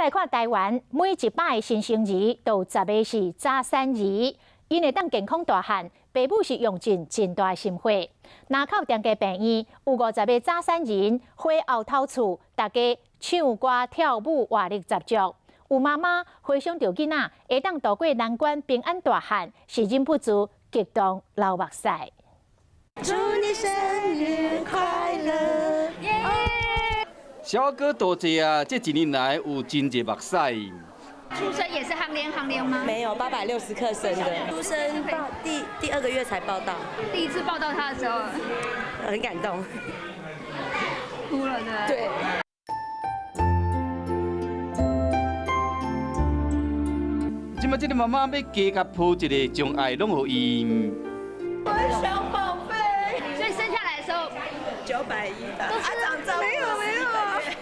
來看台灣，每100個新生兒都有10個是早產兒，𪜶會當健康大漢，爸母是用盡真大心血。林口長庚病院有50個早產兒，火後頭厝，大家唱歌跳舞，活力十足。有媽媽回想著囡仔會當渡過難關，平安大漢，是忍不住激動流目屎。祝你生日快樂！小哥多謝啊！這一年來有真濟目屎。出生也是夯連夯連嗎？沒有，860克生的。出生到第二個月才報到。第一次抱到他的時候，很感動，哭了呢。對。這擺這个媽媽欲加佮抱一个，將愛攏予伊。我小寶貝，所以生下來的時候910的，啊長長沒有沒有，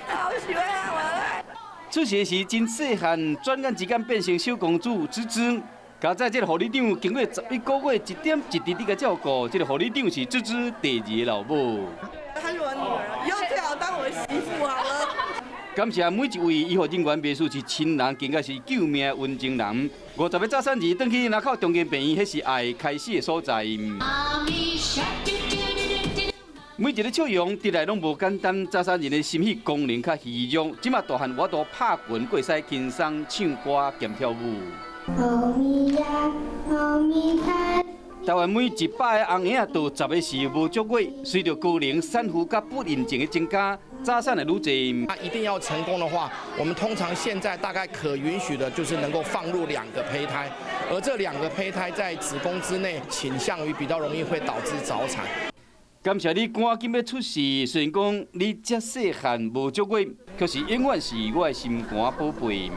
好喜歡啊我愛。出世時真細漢，轉眼之間變成小公主芝芝。佳哉這个護理長經過11個月，一點一滴的照顧，這个護理長是芝芝第二个老母。她是我女兒，以後最好當我媳婦好了。感謝每一位醫護人員，袂輸是親人，更加是救命的溫情人。50個早產兒轉去林口長庚病院，彼是愛開始的所在。每一個笑容，得來攏無簡單。早產兒的心肺功能較虛弱，這馬大漢有法度拍拳，閣會使輕鬆唱歌兼跳舞。台灣每100個紅嬰仔，就10個是無足月。隨著高齡產婦佮不孕症的增加，早產的愈濟。那一定要成功的話，我們通常現在大概可允許的就是能夠放入兩個胚胎，而這兩個胚胎在子宮之內，傾向於比較容易會導致早產。感謝你趕緊欲出世，雖然講你這細漢無足月，卻是永遠是我的心肝寶貝。